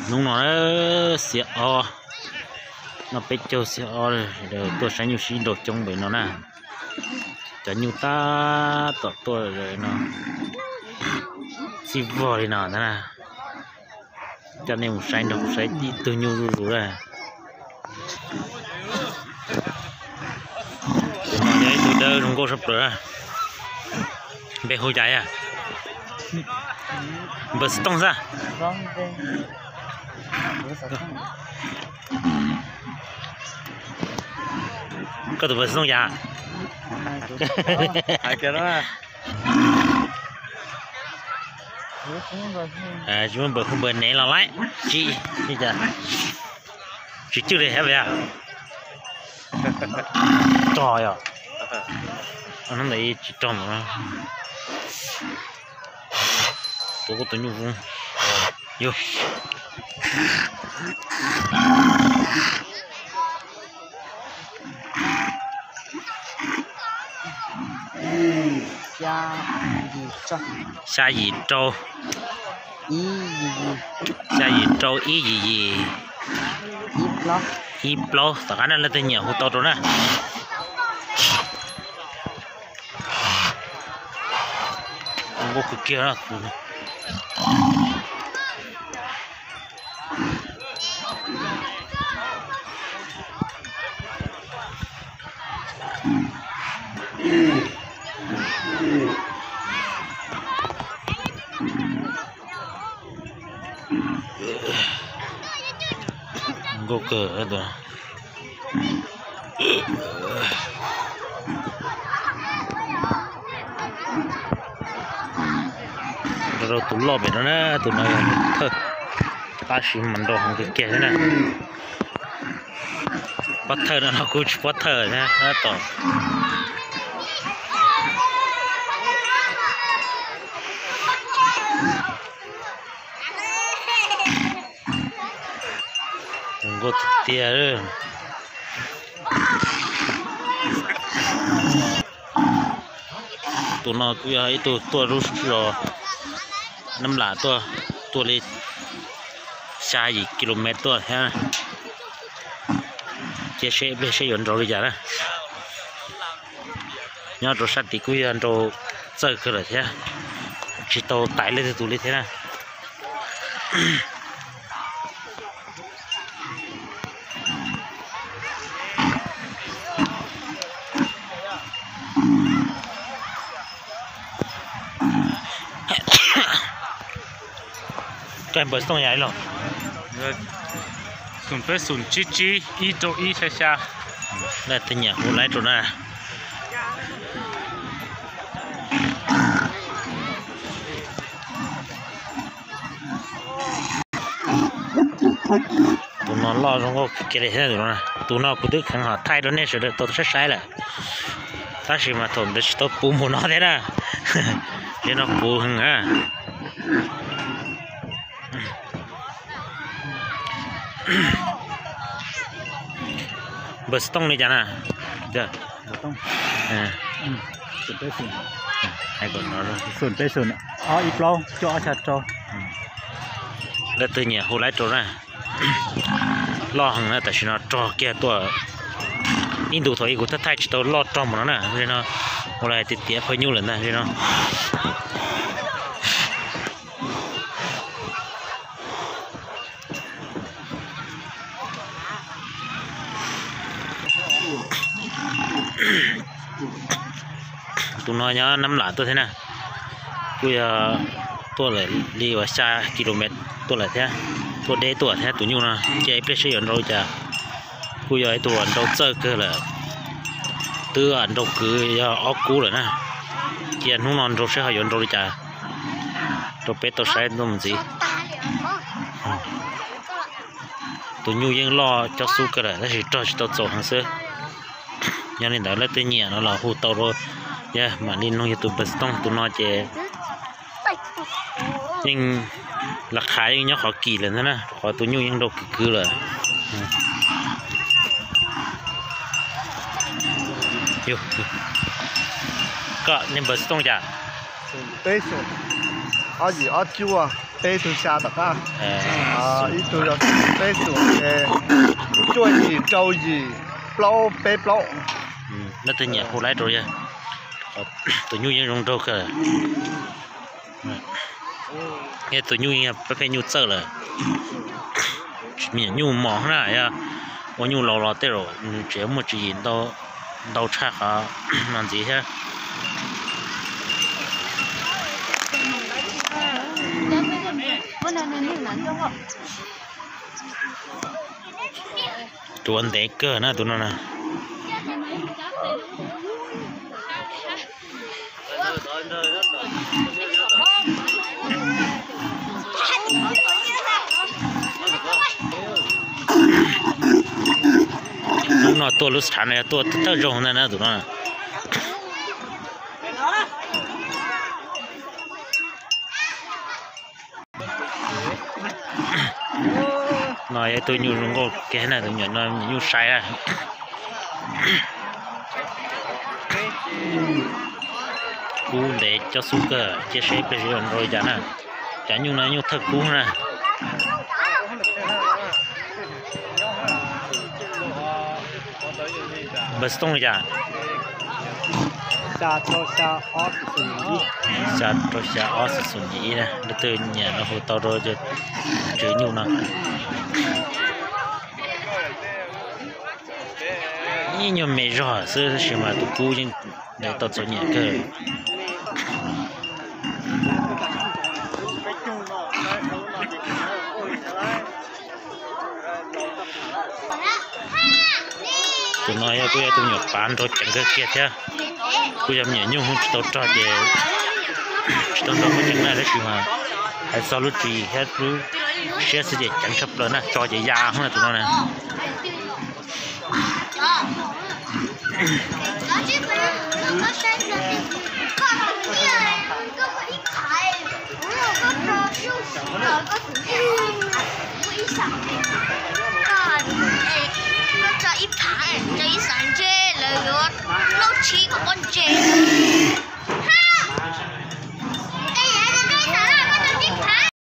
Hnub no xiab ob, noj peb caug xiab ob, tuaj saib nyuj sib nraus coob npaum no na. Cov nyuj tab tom tuaj no, xib vog li no ntag na. Coj nej mus saib nrog kuv saib ib tug nyuj zuj zus na. Tus no yog ib tug dawb zoo nkauj sab plaws. Npe hu cas yog? Npawg Xov Tooj xwb. Koj tus npawg Xov Tooj cas? Tsis muaj npawg, hu npawg Nev los lawm. Tsis, tsis cwj li hab. Rog yom. Hnub ntawd tsis rog mas. Tus kuj tus nyuj yog xya yim rau, xya yim rau ib yim yim, ib plaub. Tom qab no leej twg nyiam hu tau rau na. Nkauj kawg kiag. Nkauj kawg. Rau tus loj pem no na, tus no yog thawj, tab sis mas nraus heev kawg kiag thiab na. Pob thawj no kuj tsis pob thawj thiab tab tom. Nkauj tiag tiag. Tus no kuj yog ib tug tuaj lub zos Nab Lam tuaj, tuaj li xya yim kilomev tuaj thiab. Cia seb ib pliag seb yuav nraus li cas na. Nyob rau sab tid kuj yog nraus txawj kawg lawm thiab, tsis tau taiv leej twg tus li thiab na. Koj npawg Xov Tooj yog ib los? Xoom peb xoom tsib tsib ib rau ib xya xya. Leej twg nyiam hu laib rau na. Tus no loj zoo nkauj kiag li thiab. Tus no kuv twb kheev ho thaij rau nej sawv daws tau saib saib lawm, tab sis mas thaum ntawd tsis tau puv mus no thiab na. Li no puv heev na. Npawg Xov Tooj li cas na? Leej twg nyiam hu laib rau na. Loj heev na, tam sim no rog kiag tuaj. Ib ntus thaum ub kuv thaij thaij tsis tau loj rog mus no na, li no ua li tiav tiav phaj nyuj lawm ntag li no. Tus no nyob Nab Lam tuaj thiab na, kuj yog tuaj lawm li uas xya kilomev tuaj lawm thiab, tuaj deb tuaj thiab. Tus nyuj no cia ib pliag seb yuav nraus li cas. Kuj yog ib tug nraus txawj kawg lawm, twb nraus kwv yog ob kub lawm na. Cia hnub no nraus seb ho yuav nraus li cas rau peb tau saib tuaj mus ntxiv. Tus nyuj yeej loj cob xub kawg lawm tab sis rog tsis tau txaus heev xwb. Yog li ntawd leej twg nyiam no los hu tau rau, mam li nug yog tus npawg Xov Tooj. Tus no ces yeej, las qha yeej nyob qhov kim lawm ntag na, rau qhov tus nyuj yeej nraus kwv kwv lawm. Koj niag npawg Xov Tooj cas? Ob yim ob cuaj. peb tug xya tom qab. Ib tug yog peb xum, cuaj yim rau yim plaub peb plaub. Leej twg nyiam hu laib rau yog tus nyuj yeej zoo nraug kawg. Tus nyuj peb pheej nyuj txawj lawm. Tsis me nyuam nyuj mos na, yog ua nyuj laus los tej zaum tseem muaj tswv yim ntau tshaj qhov no ntxiv thiab. Tus ua ntev kawg na tus no na. Lub no tuaj lub xav no yog tuaj thawj zaug ntag na tus no. No yog ib tug nyuj zoo nkauj kiag na, tus nyuam no nyuam nyuj sai na. Kub ntev cob xub kawg, cia seb peb seb yuav nrau li cas na. Cov nyuj no nyuj thawj kub na. Npawg Xyooj li cas? Xya rau xya ob xum xum yim ib na, leej twg nyiam no hu tau rau cov tswv nyuj no. Ib nyuag me zog xwb tab sis mas tus kub yeej tau txom nyem kawg. Tus no yog kuj yog tus me nyuam pav nrau ceev kawg kiag thiab. Kuj yog me nyuam nyuj tsis tau rog ces tsis tau nrau muaj ceev na, tab sis mas hais txog lub tswv yim thiab lub siab xwb ces ceev tshaj plaws na, tso ces ya hub na tus no na.